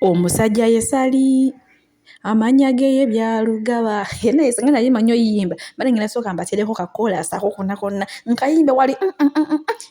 Omusajja ye Ssali, amannya ge ye Byalugaba. Naye singa nali mmanyi oyimba, mbadde ngenda sooka mbateereko ka chorus ako konna konna, nkayimbe wali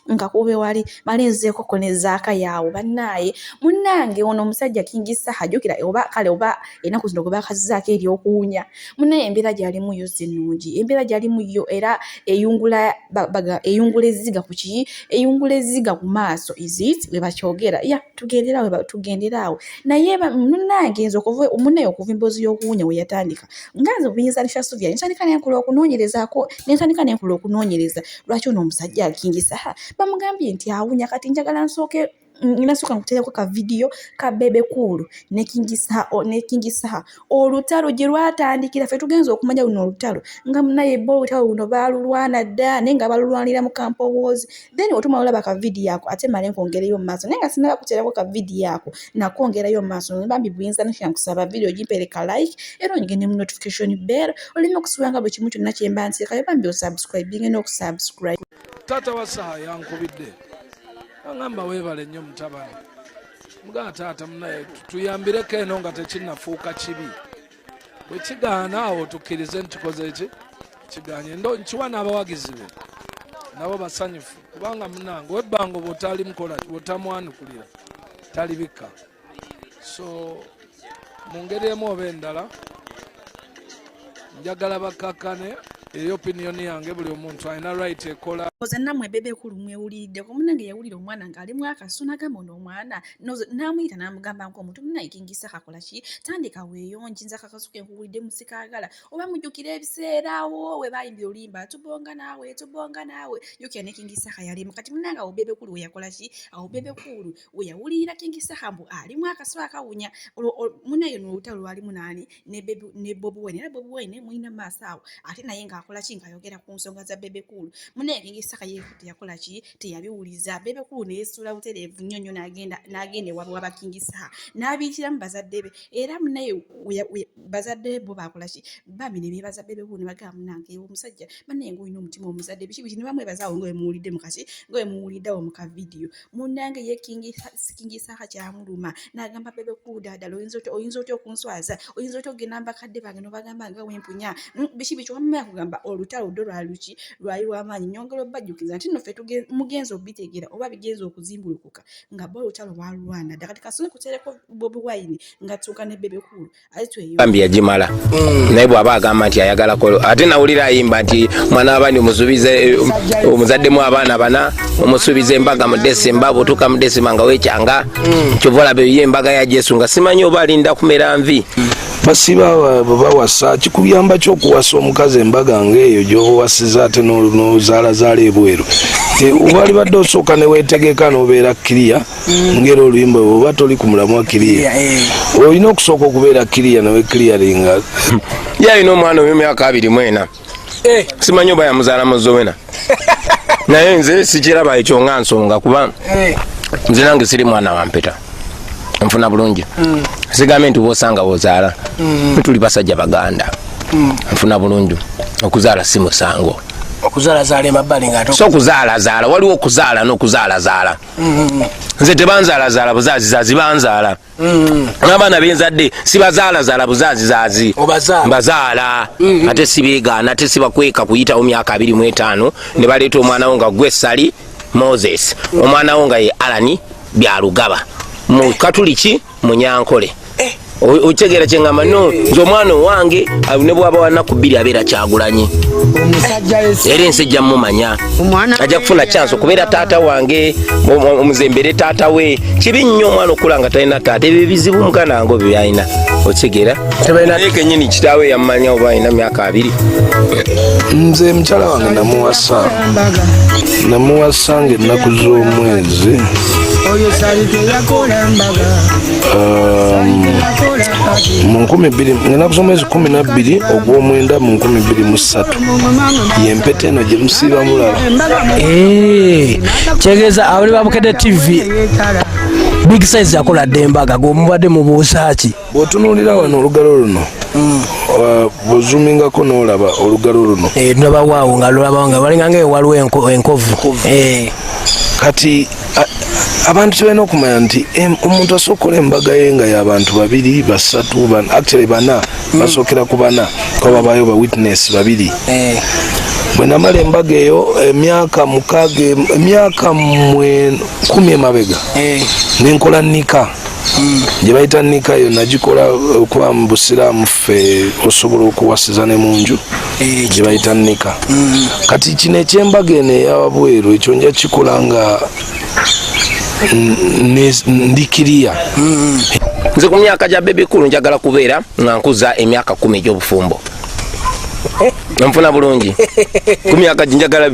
nkakube wali, mmale nzizeekokko ne Zaakayo awo bannaaye. Munnange ono omusajja King Saha jjukira oba kale oba ennaku zino gwe baakazizzaako ery'okuwunya, munnaye embeera gy'alimu yo si nnungi, embeera gy'alimu yo era eyungula baga eyungula ezziga ku ki? Eyungula ezziga ku maaso, is it? Bwe bakyogera? Yeah, tugendere awo tugendere awo. Naye munnange nze okuva munnaye okuva emboozi y'okuwunya we yatandika, nga nze Buyinza Sylvia ne ntandika ne nkola okunoonyerezaako, ne ntandika ne nkola okunoonyereza lwaki ono omusajja King Saha bamugambye nti awunya. Kati njagala nsooke nasooka nkuteereko ka vidiyo ka Bebe Cool ne King Saha ne King Saha olutalo gye lwatandikira. Ffe tugenze okumanya luno olutalo nga munnaye bo olutalo luno baalulwana dda, naye nga balulwanira mu kampowoozi. Then otumala olaba ka vidiyo ako ate mmale nkwongereyo mu maaso, naye nga sinnaba kuteerako ka vidiyo ako nakwongerayo mu maaso. Bambi Buyinza Nisha nkusaba vidiyo gimpeere ka like era onyige ne mu notification bell oleme okusubwanga buli kimu kyonna kye mba nteekayo. Bambi osubscribinge n'okusubscribe. Taata wa Saha yankubidde aŋŋamba, "Weebale nnyo mutabani." Mugaa, "Taata munaye, tuyambireko eno nga tekinnafuuka kibi. Bwe kigaana awo tukkirize nti tukoze eki kiganye." Ndo nkiwa n'abawagizi be nabo basanyufu, kubanga munange webbanga bwotali mukola bwotamwanukulira talibikka. So mu ngeri emu oba endala njagala bakkakkane. Eri opinion yange, buli omuntu alina right ekola. Oze nammwe Bebe Cool mwewuliriddeko. Munnange yawulira omwana ng'alimu akasu n'agamba ono omwana n'amuyita n'amugamba nk'omuntu, "Munnaye King Saha, kola ki, tandika weeyonje, nze akakasu ke nkuwuliddemu sikaagala." Oba mujjukira ebiseera awo we baayimbira oluyimba "Tubonga Naawe, Tubonga Naawe", jjukira ne King Saha yalimu. Kati munnange awo Bebe Cool we yakola ki? Awo Bebe Cool we yawulirira King Saha mbu alimu akasu akawunya. Munnaye no olutalo lwalimu naani? Ne Bobi Wine. Era Bobi Wine mulina maaso awo ate naye ng'akola ki? Ng'ayogera ku nsonga za Bebe Cool. Munnaye King Saha ye teyakola ki? Teyabiwuliza. Bebe Cool ne yeesuula butereevu nnyo nnyo n'agenda ewaabwe waba King Saha n'abiyitiramu bazadde be. Era munnaye bazadde be bo baakola ki? Bambi ne beebaza Bebe Cool ne bagamba, "Munnange omusajja bannaye ng'olina omutima omuzadde," biki biki, ne bamwebaza awo nga bwe muwulidde mu kaki, nga bwe muwulidde awo mu ka vidiyo. Munnange ye King Saha kyamuluma n'agamba Bebe Cool, "Ddala oyinza otya okunswaza? Oyinza otya okugenda mu bakadde bange n'obagamba nga wempunya?" Biki biki. Wamma kugamba olutalo ddo lwali luki? Lwali lw'amaanyi. Nyongera obbajjukiza nti nno ffe mugenze obitegeera oba bigenze okuzimbulukuka nga bo olutalo baalulwana dda. Kati kasooke kuteereko Bobi Wine ng'atuuka ne Bebe Cool ate tweyo. Bambi yagimala, naye bw'aba agamba nti ayagala kolo, ate nawulira ayimba nti mwana w'abandi omusuubize, omuzaddemu abaana bana, omusuubiza embaga mu Desemba, bw'otuuka mu Desemba nga wekyanga. Kyova olaba eyo embaga ya Jesu nga simanyi oba alinda kumera nvi. Basiba bwe bawasa, kikuyamba ki okuwasa omukazi embaga ng'eyo gy'oba owasiza ate n'ozaalazaala ebweru? Wali badde osooka ne weetegeka n'obeera kiriya ngera oluyimba oba toli ku mulamwa kiriya, olina okusooka okubeera kiriya newe kiriyaringa. Ye alina omwana ow'emyaka 24, simanyi oba yamuzaala mu Zowena, naye nze sikiraba ekyo nga nsonga, kuba nze nange siri mwana wa mpeta. Nfuna bulungi, sigambye nti bwosanga wozaala. Tuli basajja Baganda, nfuna bulungi, okuzaala si musango. Okuzaalazaala emabbali nga ate So okuzaalazaala, waliwo okuzaala n'okuzaalazaala. Nze tebanzaalazaala buzaazizazi, banzaala. N'abaana benzadde sibazaalazaala buzaazizazi. Obazaala. Mbazaala, ate sibeegaana, ate sibakweka kuyitawo myaka 25 ne baleeta omwana wo nga gwe Sali Moses, omwana wo nga ye Alani Byalugaba mu Katuliki Munyankole. Okitegeera kyeŋŋamba? No, nze omwana owange ne bwaba wanaku 2 abeera Kyagulanyi, era ensi ejja mumanya, ajja kufuna chance okubeera taata wange, omuzembere taata we. Kibi nnyo omwana okula nga talina taata. Ebyo ebizibu muganda wange obyo byalina, okitegeera? Naye kenyini kitaawe yamumanya oba alina myaka 20. Nze mukyala wange namuwasa nga ennaku z'omwezi mu 2000, ennaku z'omwezi 12 ogw'omwenda mu 2003, yempeta eno gye musiiba mulaba. Eh, kitegeeza abali ba Bukedde TV, Big Size yakola dda embaga. Gwe mubadde mubuuza ki? Bw'otunuulira wano olugalo luno, bw'ozumingako n'olaba olugalo luno. Eh, tulabawaawo nga lulabawo nga balinga nga waliwo enkovu. Kati Abantu kyebalina okumanya nti omuntu asobola okukola embaga ye nga y'abantu babiri, basatu, actually bana, basookera ku bana kuba babaayo ba witness babiri. Bwe namala embaga eyo emyaka 6, emyaka 10 emabega, nenkola nika gye bayita nika. Eyo nagikola okuba mu busiraamu ffe osobola okuwasiza ne mu nju, gye bayita nika. Kati kino ekyembaga eno eyawabweru, ekyo nja kikola nga ndi clear. Nze ku myaka gya Bebe Cool njagala kubeera nga nkuza emyaka 10 egy'obufumbo. Nfuna bulungi ku myaka njagala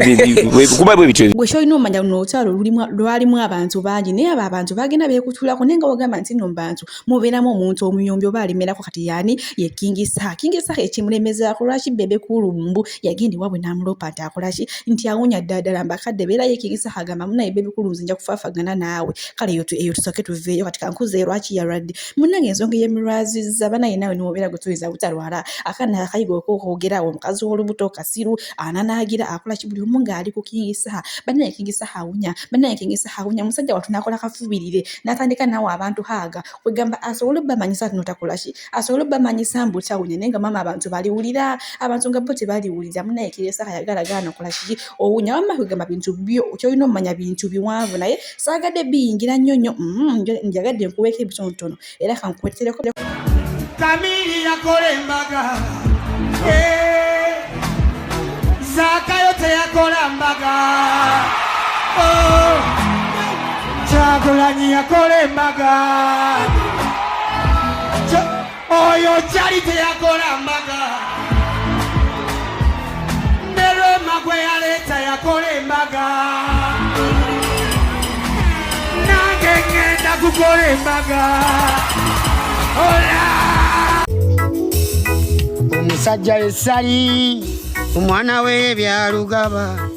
kuba bwe bityo. Gwe kyolina omanya, luno olutalo lwalimu abantu bangi, naye abo abantu bagenda beekutulako. Naye nga wagamba nti nno mu bantu mubeeramu omuntu omuyombi oba alemerako. Kati yaani ye King Saha. King Saha ekimulemezaako lwaki Bebe Cool mbu yagenda ewaabwe n'amuloopa nti akola ki, nti awunya ddala ddala mbakadde beera. Ye King Saha agamba, "Munaye Bebe Cool, nze nja kufaafagana naawe." Kale eyo tusooke tuveeyo. Kati kankuzeeyo lwaki yalwadde. Munnange, ensonga ey'emulwazizza banaye, naawe niwobeera gwe tuyinza butalwala. Akaana akayiga okwogera awo, omukazi w'olubuto kasiru, ananaagira, akola ki, buli omu ng'ali ku King Saha. Banaye King Saha awunya, banaye King Saha awunya. Musajja wattu n'akola kafubirire n'atandika naawe abantu haaga kwegamba asobole obbamanyisa nti notakola ki, asobole obbamanyisa mbu tawunya. Naye nga maama, abantu baliwulira, abantu nga bo tebaliwulira. Munaye King Saha yagala gaana okola kiki, owunya. Wamma kwegamba bintu byo kyolina omumanya bintu biwanvu, naye saagadde biyingira nnyo nnyo. Njagadde nkuweeko ebitonotono era kankuwetereko. Kamili yakola embaga. Eh, Zaakayo teyakola mbaga. Oh, Kyagulanyi yakola embaga. Oyo kyali teyakola mbaga. Ne Rema gwe yaleeta yakola embaga. Nange ŋŋenda kukola embaga. Ola! Omusajja esali omwana we Byalugaba.